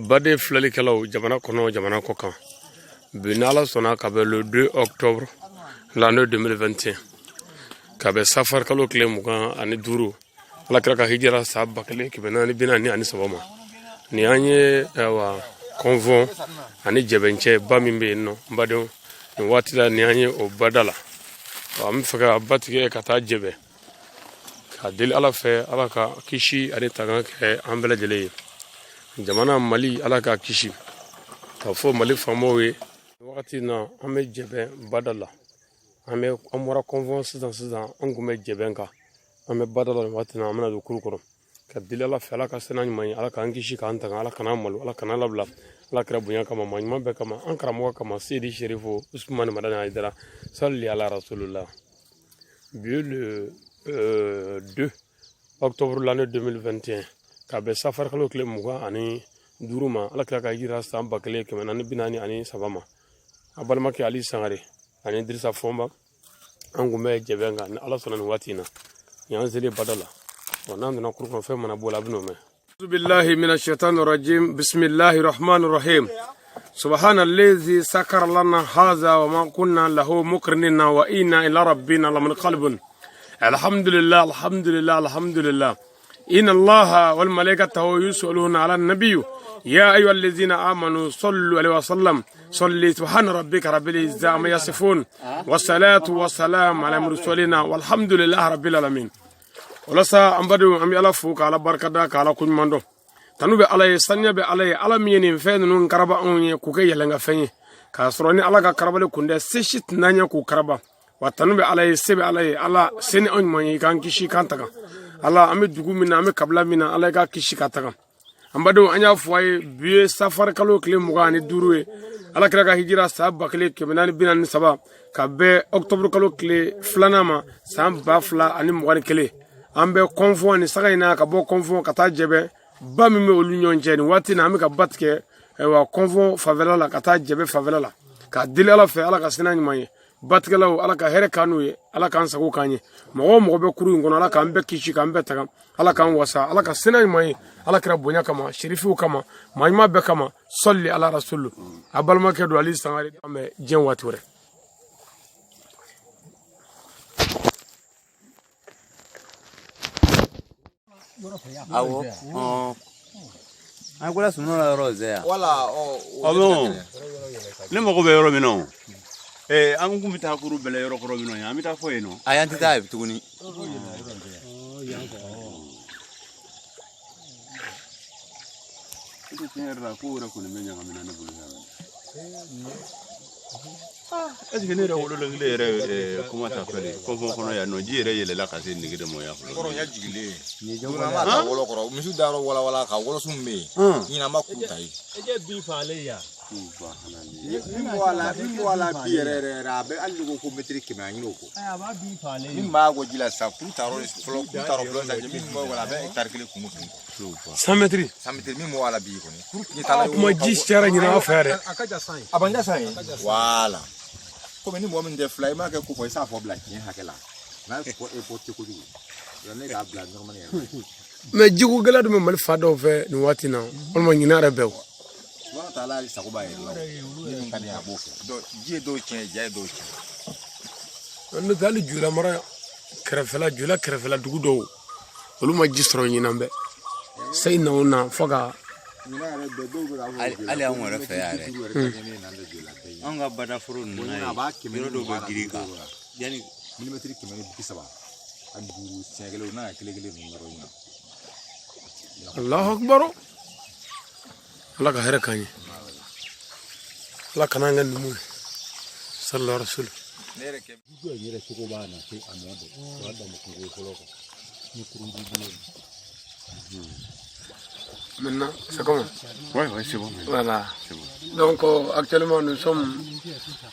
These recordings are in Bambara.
Baden filɛlikɛlaw, jamana kɔnɔ, jamana kɔ kan, bi n'Ala sɔnna, ka bɛn le 2 octobre l'année 2021, ka bɛn safar kalo tile 25, Ala kira ka hijira san 1443 ma. Nin an ye, ayiwa, Kɔnfɔn ani Jɛbɛncɛ ba min bɛ yen nɔ, n badenw, nin waati la, nin an ye o bada la. An bɛ fɛ ka ba tigɛ ka taa Jɛbɛ, ka deli Ala fɛ, Ala ka kisi ani tanga kɛ an bɛɛ lajɛlen ye. Jamana Mali, Ala ka kisi, ka fɔ Mali faamaw ye. Wagati na, an bɛ Jɛbɛn bada la. An bɛ, an bɔra Kɔnfɔn sisan sisan, an kun bɛ Jɛbɛn kan, an bɛ bada la nin waati na. An bɛna don kuru kɔrɔ ka deli Ala fɛ, Ala ka sena ɲuman ye, Ala k'an kisi k'an tanga, Ala kana malo, Ala kana labila, Ala kɛra bonya kama, maa ɲuman bɛɛ kama, an karamɔgɔ kama, Seyidi Serifo Usumani Madani Hayidara, sali ala rasulullah. Bi le 2 octobre l'année 2021, ka bɛn safar kalo tile 25 ma, Ala kira ka hijira san 1443 ma. A balimakɛ Ali Sangare ani Dirisa Fɔnba, an kun bɛ Jɛbɛn kan. Ni Ala sɔnna, nin waati in na, nin y'an selen bada la. N'an donna kuru kɔnɔ, fɛn mana bɔ la, a bɛ n'o mɛn. بالله من الشيطان الرجيم، بسم الله الرحمن الرحيم، سبحان الذي سكر لنا هذا وما كنا له مقرنين وإنا إلى ربنا لمنقلبون. الحمد لله، الحمد لله، الحمد لله. إن الله والملائكته يصلون على النبي، يا أيها الذين آمنوا صلوا عليه وسلم صلي. سبحان ربك رب العزة عما يصفون، والصلاة والسلام على المرسلين، والحمد لله رب العالمين. Walasa an badenw, an bɛ Ala fo k'Ala barikada, k'Ala koɲuman dɔn. Tanu bɛ Ala ye, saniya bɛ Ala ye, Ala min ye nin fɛn ninnu karaba anw ye k'u kɛ yɛlɛnkafɛn ye, k'a sɔrɔ ni Ala ka karabali kun tɛ, se si tɛna ɲɛ k'u karaba. Wa tanu bɛ Ala ye, se bɛ Ala ye. Ala, se ni anw ɲuman ye, i k'an kisi k'an taga. Ala, an bɛ dugu min na, an bɛ kabila min na, Ala, i k'a kisi ka taga. An badenw, an y'a fɔ a ye, bi ye safari kalo tile 25 ye, Ala kira ka hijira san 1443, ka bɛn ɔkutɔburu kalo tile 2nan ma, san 2021. An bɛ Kɔnfɔn ni saga in na, ka bɔ Kɔnfɔn ka taa Jɛbɛ, ba min bɛ olu ɲɔgɔn cɛ. Nin waati na, an bɛ ka ba tigɛ, ayiwa, Kɔnfɔn fanfɛla la ka taa Jɛbɛ fanfɛla la, k'a deli Ala fɛ, Ala ka sina ɲuman ye. Batigɛlaw, Ala ka hɛrɛ k'an n'u ye, Ala k'an sago k'an ye. Mɔgɔ o mɔgɔ bɛ kuru in kɔnɔ, Ala k'an bɛɛ kisi k'an bɛɛ taga, Ala k'an wasa, Ala ka sina ɲuman ye, Ala kɛra bonya kama, sirifiw kama, maa ɲuman bɛɛ kama, sɔli ala rasulu. A balimakɛ don, Ali Sangare. An bɛ diɲɛ waati wɛrɛ. Awɔ. An kola sunɔgɔ la yɔrɔ zɛ yan. Wala ɔ. Awɔ. Ne mago bɛ yɔrɔ min na o. Ee, an kun bɛ taa kuru bɛlɛ yɔrɔ kɔrɔ min na, an bɛ taa fɔ yen nɔ. Ayi, an tɛ taa yen tuguni. Tiɲɛ yɛrɛ la, ko yɛrɛ kɔni bɛ ɲagamina ne bolo yan. Est ce que ne yɛrɛ wololen kelen yɛrɛ, comment ça s'appelle, Kɔnfɔn kɔnɔ yan nɔ, ji yɛrɛ yɛlɛla ka se nege de mɔ yan fɔlɔ. Kɔrɔ ɲɛ jigilen. Don an b'a ta wɔlɔ kɔrɔ, misiw dayɔrɔ walawala ka wɔlɔso min bɛ yen. Ɲinan an b'a kuru ta yen. Min bɔ a la, min bɔ a la bi yɛrɛ yɛrɛ yɛrɛ, a bɛ hali ni ko ko mɛtiri 100, a ɲini o kɔ. Min b'a bɔ ji la sisan, kuru ta yɔrɔ fɔlɔ, kuru ta yɔrɔ fɔlɔ sisan, min bɔ a la, a bɛ hectare kelen kun kun. 100 mètres. 100 mètres min bɔ a la bi kɔni. Kuru tun ye taa la. Kuma ji cayara ɲinan an fɛ yan dɛ. A ban san ye. Wala. Komi ni mɔgɔ min tɛ fila, i m'a kɛ ko fɔ, i s'a fɔ bila tiɲɛ hakɛ la. N'a ye fɔ e fɔ tɛ kojugu. Ne k'a bila normal yɛrɛ. Mais jiko gɛlɛya dun bɛ Mali fa dɔw fɛ nin waati in na, walima ɲinan yɛrɛ bɛɛ o. Subahana taala sago b'a yɛrɛ la. Ni min ka di a b'o kɛ. Donc ji ye dɔw tiɲɛ, ja ye dɔw tiɲɛ. N'o tɛ, hali Jula mara kɛrɛfɛla, Jula kɛrɛfɛla dugu dɔw, olu ma ji sɔrɔ ɲinan bɛɛ. Sayi na o na fo ka Hali anw yɛrɛ fɛ yan yɛrɛ. Anw ka badaforo ninnu na yen, yɔrɔ dɔw bɛ girin kan. Yanni milimɛtiri 135 siɲɛ kelen, o n'a kelen kelen ninnu yɔrɔ in na. Allahu akbar, Ala ka hɛrɛ k'an ye, Ala kana an kɛ numu ye, sallallahu alaihi wasallam. Ne yɛrɛ kɛ. Yɛrɛ cogo b'a na se a nɔ don, o y'a daminɛ kungo fɔlɔ kan ni kurun b'i bolo. Maintenant, c'est comment? Ouais, c'est bon. Voilà. C'est bon. Donc, actuellement, nous sommes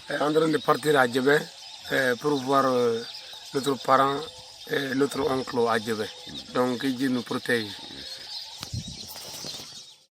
en train de partir à Djebé pour voir notre parent et notre oncle à Djebé. Donc, que Dieu nous protège.